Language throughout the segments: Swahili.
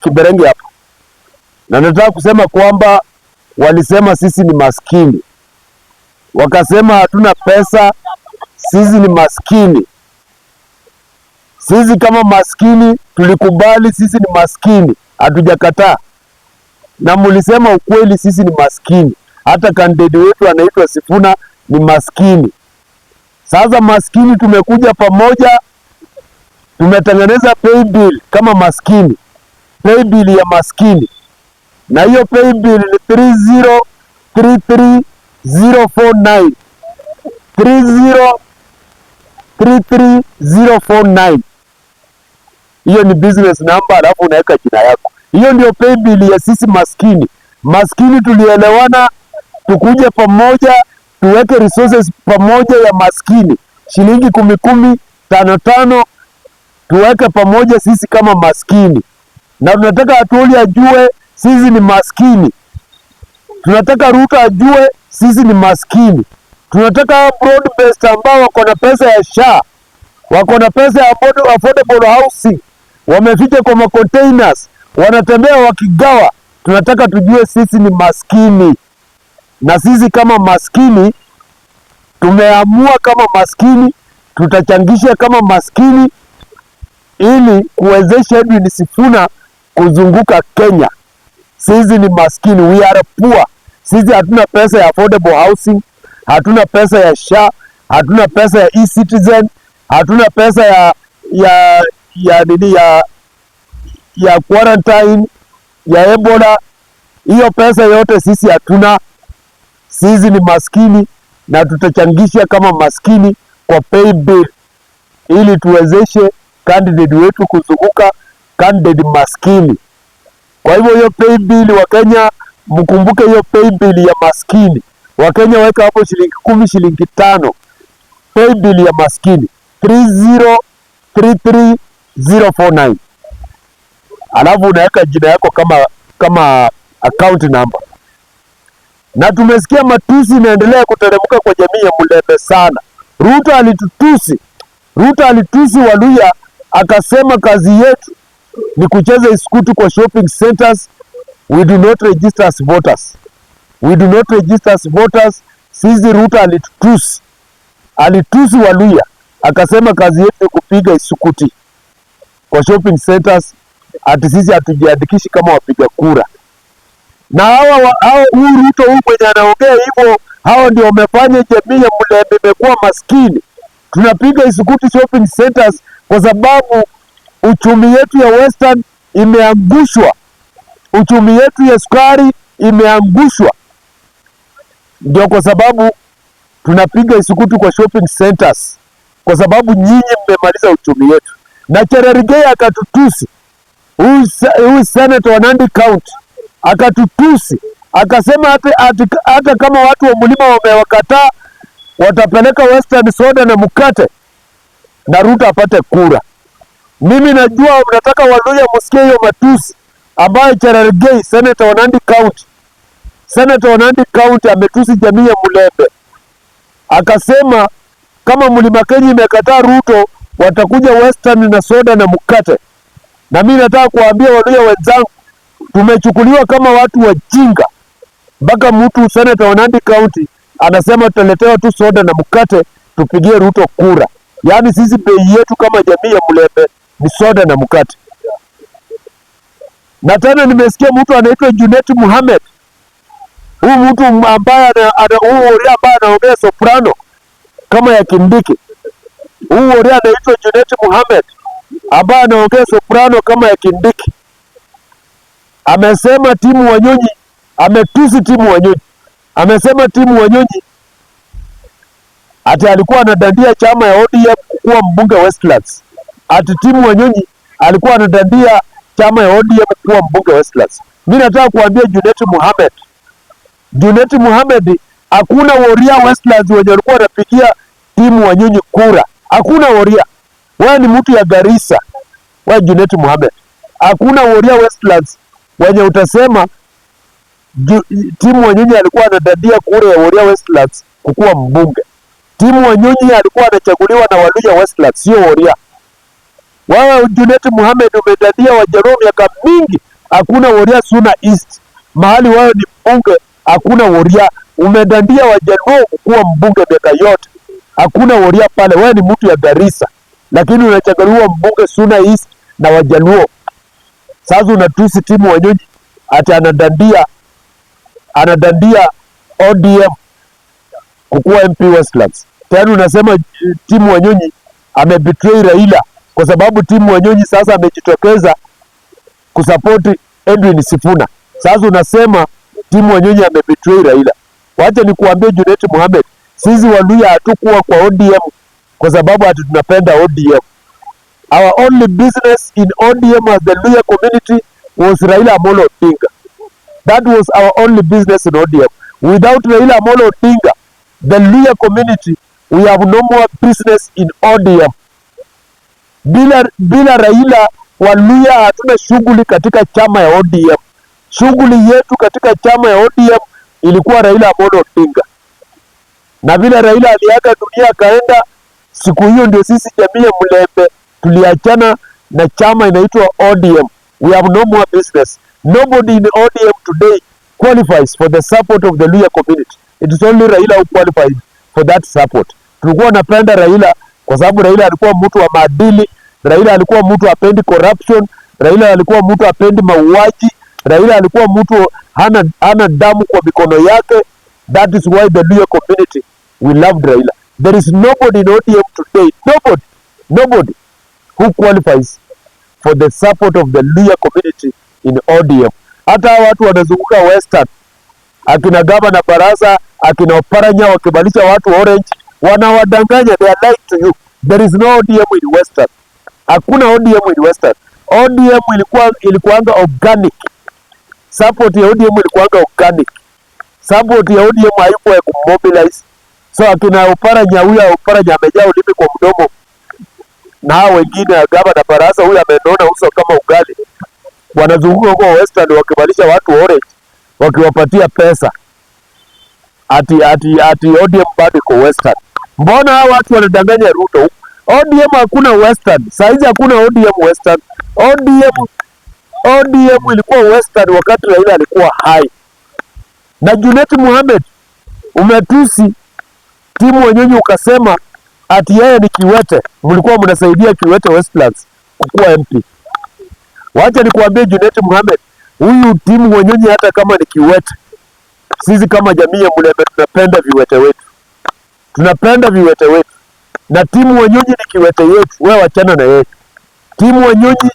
Kiberenge hapa, na nataka kusema kwamba walisema sisi ni maskini, wakasema hatuna pesa, sisi ni maskini. Sisi kama maskini tulikubali sisi ni maskini, hatujakataa, na mulisema ukweli, sisi ni maskini. Hata candidate wetu anaitwa Sifuna ni maskini. Sasa maskini tumekuja pamoja, tumetengeneza pay bill kama maskini, pay bill ya maskini, na hiyo pay bill ni 3033049, 3033049. Hiyo ni business number, alafu unaweka jina yako. Hiyo ndio pay bill ya sisi maskini. Maskini tulielewana, tukuje pamoja, tuweke resources pamoja ya maskini, shilingi kumi kumi, tano tano, tuweke pamoja sisi kama maskini, na tunataka Atwoli ajue sisi ni maskini. Tunataka Ruto ajue sisi ni maskini. Tunataka broad based ambao wako na pesa ya SHA, wako na pesa ya affordable housing, wameficha kwa macontainers, wanatembea wakigawa. Tunataka tujue sisi ni maskini, na sisi kama maskini tumeamua kama maskini tutachangisha kama maskini ili kuwezesha Edwin Sifuna kuzunguka Kenya. Sisi ni maskini, we are poor. Sisi hatuna pesa ya affordable housing, hatuna pesa ya SHA, hatuna pesa ya e-citizen, hatuna pesa ya nini, ya quarantine, ya Ebola. Hiyo pesa yote sisi hatuna. Sisi ni maskini na tutachangisha kama maskini kwa pay bill ili tuwezeshe candidate wetu kuzunguka, candidate maskini. Kwa hivyo hiyo pay bill, Wakenya mkumbuke hiyo pay bill ya maskini. Wakenya weka hapo shilingi 10, shilingi 5, pay bill ya maskini 3033049, alafu unaweka jina yako kama account number. Na tumesikia matusi inaendelea kuteremka kwa jamii ya Mulembe sana. Ruto alitutusi, Ruto alitusi Waluhya akasema kazi yetu ni kucheza iskutu kwa shopping centers. We do not register as voters. We do not register as voters. Sisi Ruto alitutusi, alitusi Waluhya akasema kazi yetu ni kupiga isukuti kwa shopping centers, ati sisi hatujiandikishi kama wapiga kura. Na hawa huyu Ruto huyu mwenye anaongea hivyo, hao ndio wamefanya jamii ya Mulembe imekuwa maskini. Tunapiga isukuti shopping centers kwa sababu uchumi yetu ya Western imeangushwa, uchumi yetu ya sukari imeangushwa, ndio kwa sababu tunapiga isukuti kwa shopping centers, kwa sababu nyinyi mmemaliza uchumi yetu. Na Cherargei akatutusi huyu senator wa Nandi County akatutusi akasema hata kama watu wa mlima wamewakataa watapeleka Western soda na mkate na Ruto apate kura. Mimi najua mnataka Waluhya msikie hiyo matusi ambayo Cherargei, senator wa Nandi County, senator wa Nandi County ametusi jamii ya Mulembe, akasema kama mlima Kenya imekataa Ruto watakuja Western na soda na mkate. Na mimi nataka kuambia Waluhya wenzangu, tumechukuliwa kama watu wajinga, mpaka mtu senator wa Nandi County anasema tutaletewa tu soda na mkate tupigie Ruto kura. Yaani sisi bei yetu kama jamii ya Mulembe ni soda na mkate. Na tena nimesikia mtu anaitwa Junet Mohamed, huyu mtu ambaye huyu Woria ambaye anaongea soprano kama ya Kindiki. Huyu Woria anaitwa Junet Mohamed ambaye anaongea soprano kama ya Kindiki. Amesema Tim Wanyonyi, ametusi Tim Wanyonyi. Amesema Tim Wanyonyi ati alikuwa anadandia chama ya ODM kuwa mbunge Westlands. Ati Tim Wanyonyi alikuwa anadandia chama ya ODM kuwa mbunge Westlands. Mimi nataka kuambia Junet Mohamed, Junet Mohamed, hakuna Woria Westlands wenye walikuwa wanapigia Tim Wanyonyi kura. Hakuna Woria. Wewe ni mtu ya Garissa. Wewe Junet Mohamed. Hakuna Woria Westlands wenye utasema Tim Wanyonyi alikuwa anadandia kura ya Woria Westlands kukuwa mbunge. Tim Wanyonyi alikuwa anachaguliwa na Waluhya Westlands, sio Woria. Wewe Junet Mohamed umedandia Wajaluo miaka mingi. Hakuna warrior Suna East. Mahali wewe ni mbunge, hakuna warrior. Umedandia Wajaluo kuwa mbunge miaka yote, hakuna warrior pale. Wewe ni mtu ya Garissa, lakini unachaguliwa mbunge Suna East na Wajaluo. Sasa unatusi Tim Wanyonyi ati anadandia ODM kukuwa MP Westlands. Tena unasema Tim Wanyonyi amebetray Raila kwa sababu Tim Wanyonyi sasa amejitokeza kusupport Edwin Sifuna. Sasa unasema Tim Wanyonyi amebetray Raila. Wacha nikuambie Junet Mohamed, sisi Waluhya hatukuwa kwa ODM kwa sababu ati tunapenda ODM. Our only business in ODM as the Luhya community was Raila Amolo Odinga. That was our only business in ODM. Without Raila Amolo Odinga, the Luhya community, we have no more business in ODM. Bila Raila, Waluhya hatuna shughuli katika chama ya ODM. Shughuli yetu katika chama ya ODM ilikuwa Raila Amolo Odinga, na vile Raila aliaga dunia akaenda, siku hiyo ndio sisi jamii ya Mulembe tuliachana na chama inaitwa ODM. We have no more business. Nobody in ODM today qualifies for the support of the Luhya community. It is only Raila who qualifies for that support. Tulikuwa napenda Raila kwa sababu Raila alikuwa mtu wa maadili, Raila alikuwa mtu hapendi corruption, Raila alikuwa mtu hapendi mauaji, Raila alikuwa mtu hana damu kwa mikono yake. That is why the Luhya community, we loved Raila. There is nobody in ODM today, nobody, nobody who qualifies for the support of the Luhya community in ODM. Hata hawa watu wanazunguka Western, akina Gavana Barasa, akina Oparanya wakibalisha watu orange, wanawadanganya, they are lying to you. There is no ODM in Western. Hakuna ODM in Western. ODM ilikuwanga organic. Support ya ODM ilikuwanga organic. Support ya ODM haikuwa ya kumobilize. So akina Oparanya, huyo Oparanya amejaa ulimi kwa mdomo, na hao wengine Gavana Barasa, huyu amenona uso kama ugali, wanazunguka huko Western wakibalisha watu orange, wakiwapatia pesa ati ODM bado iko Western. Mbona hao watu wanadanganya Ruto? ODM hakuna Western. Saizi hakuna ODM Western. ODM ilikuwa Western wakati Raila alikuwa hai. Na Junet Mohamed, umetusi Tim Wanyonyi ukasema ati yeye ni kiwete, mlikuwa mnasaidia kiwete Westlands kukuwa MP. Wacha nikuambie Junet Mohamed, huyu Tim Wanyonyi hata kama ni kiwete, sisi kama jamii ya Mulembe tunapenda viwete wetu, tunapenda viwete wetu, na Tim Wanyonyi ni kiwete yetu. Wewe wachana na yeye. Tim Wanyonyi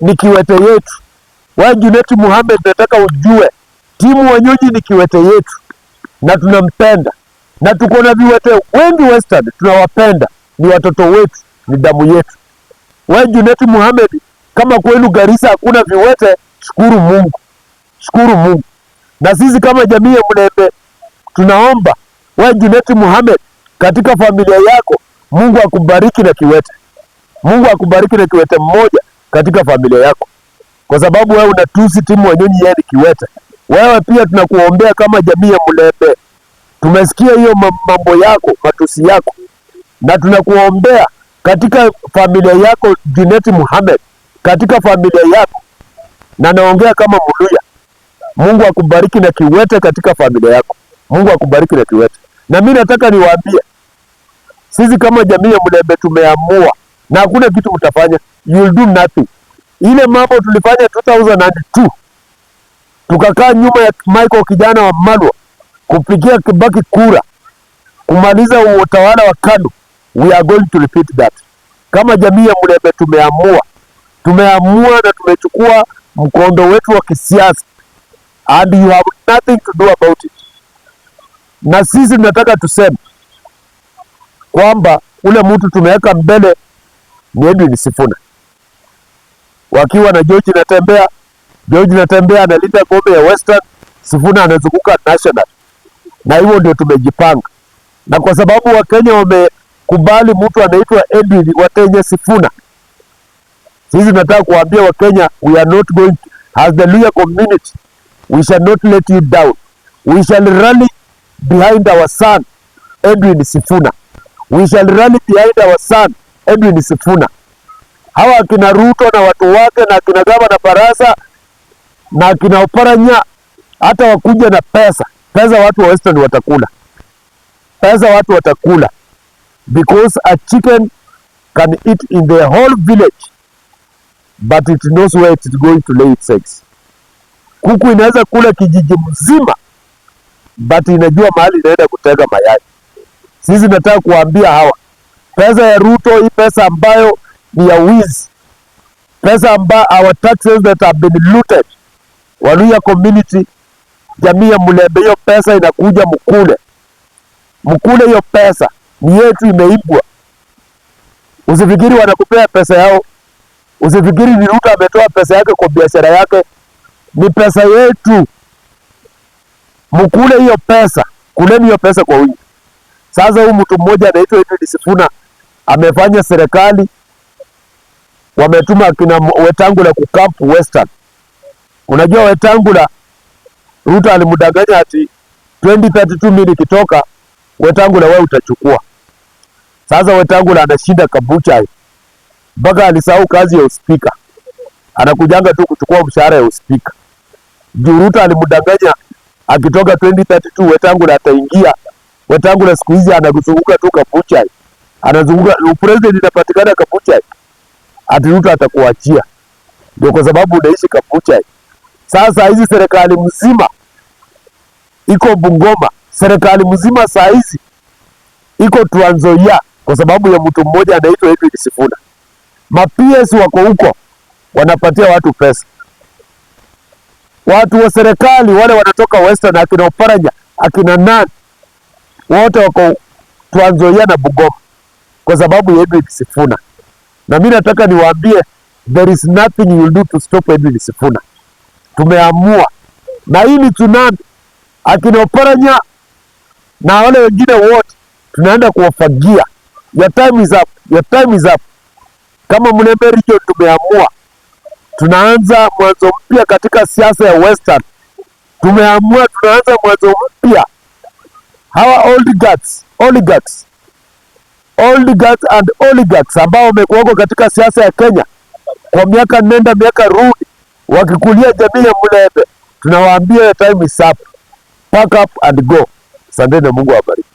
ni kiwete yetu. Wewe Junet Mohamed, nataka ujue Tim Wanyonyi ni kiwete yetu na tunampenda na tuko na viwete wengi Western, tunawapenda, ni watoto wetu, ni damu yetu. Wewe Junet Mohamed, kama kwenu Garissa hakuna viwete, shukuru Mungu, shukuru Mungu. Na sisi kama jamii ya Mulembe tunaomba wewe Junet Mohamed, katika familia yako Mungu akubariki na kiwete, Mungu akubariki na kiwete mmoja katika familia yako, kwa sababu wewe unatusi Tim Wanyonyi, yeye ni kiwete. Wewe pia tunakuombea kama jamii ya Mulembe, tumesikia hiyo mambo yako, matusi yako, na tunakuombea katika familia yako Junet Mohamed, katika familia yako, na naongea kama Mluhya. Mungu akubariki na kiwete katika familia yako. Mungu akubariki na kiwete. Na mimi nataka niwaambie, sisi kama jamii ya Mulembe tumeamua, na hakuna kitu mtafanya, you will do nothing. Ile mambo tulifanya 2002, tukakaa nyuma ya Michael Kijana Wamalwa kupigia Kibaki kura kumaliza utawala wa KANU, we are going to repeat that. Kama jamii ya Mulembe tumeamua, tumeamua na tumechukua mkondo wetu wa kisiasa and you have nothing to do about it. Na sisi tunataka tuseme kwamba ule mtu tumeweka mbele ni Edwin Sifuna, wakiwa na George Natembeya. George Natembeya analinda ngome ya Western, Sifuna anazunguka national, na hivyo ndio tumejipanga, na kwa sababu Wakenya wamekubali mtu anaitwa Edwin Watenye Sifuna, sisi tunataka kuambia Wakenya, we are not going to, as the Luhya community, we shall not let you down. We shall rally behind our son Edwin Sifuna. We shall rally behind our son Edwin Sifuna. Hawa akina Ruto na watu wake na akina Gavana Barasa Na akina Oparanya hata wakuja na pesa, pesa watu wa Western watakula, pesa watu watakula, because a chicken can eat in the whole village, but it knows where it is going to lay its eggs. Kuku inaweza kula kijiji mzima, but inajua mahali inaenda kutega mayai. Sisi nataka kuwaambia hawa, pesa ya Ruto, hii pesa ambayo ni ya wizi, pesa ambayo our taxes that have been looted, Waluhya community, jamii ya Mulembe, hiyo pesa inakuja mkule, mkule hiyo pesa ni yetu, imeibwa. Usifikiri wanakupea pesa yao, usifikiri ni Ruto ametoa pesa yake kwa biashara yake, ni pesa yetu. Mkule hiyo pesa, kuleni hiyo pesa kwa wingi. Sasa huyu mtu mmoja anaitwa Edwin Sifuna amefanya serikali wametuma akina Wetangula kucamp Western. Unajua Wetangula, Ruto alimdanganya ati 2032 mimi nikitoka, Wetangula wewe utachukua. Sasa Wetangula anashinda Kabuchai mpaka alisahau kazi ya uspika, anakujanga tu kuchukua mshahara ya uspika. Juu Ruto alimdanganya akitoka 2032 Wetangula ataingia. Wetangula siku hizi anazunguka tu Kabuchai, anazunguka president inapatikana Kabuchai, ati Ruto atakuachia, ndio kwa sababu unaishi Kabuchai. Sasa hizi serikali mzima iko Bungoma, serikali mzima saa hizi iko Trans Nzoia kwa sababu ya mtu mmoja anaitwa Edwin Sifuna. Ma PS wako huko wanapatia watu pesa. Watu wa serikali wale wanatoka Western, akina Oparanya, akina nani, wote wako Trans Nzoia na Bungoma kwa sababu ya Edwin Sifuna. Na mimi nataka niwaambie, there is nothing you will do to stop Edwin Sifuna. Tumeamua, na hii ni tsunami. Akina Oparanya na wale wengine wote tunaenda kuwafagia. Your time is up, your time is up. Kama Mulembe Region tumeamua, tunaanza mwanzo mpya katika siasa ya Western. Tumeamua tunaanza mwanzo mpya. Hawa old guards, oligarchs, old guards and oligarchs ambao wamekuwako katika siasa ya Kenya kwa miaka nenda miaka rudi, wakikulia jamii ya Mulembe, tunawaambia your time is up. Pack up and go. Asanteni na Mungu awabariki.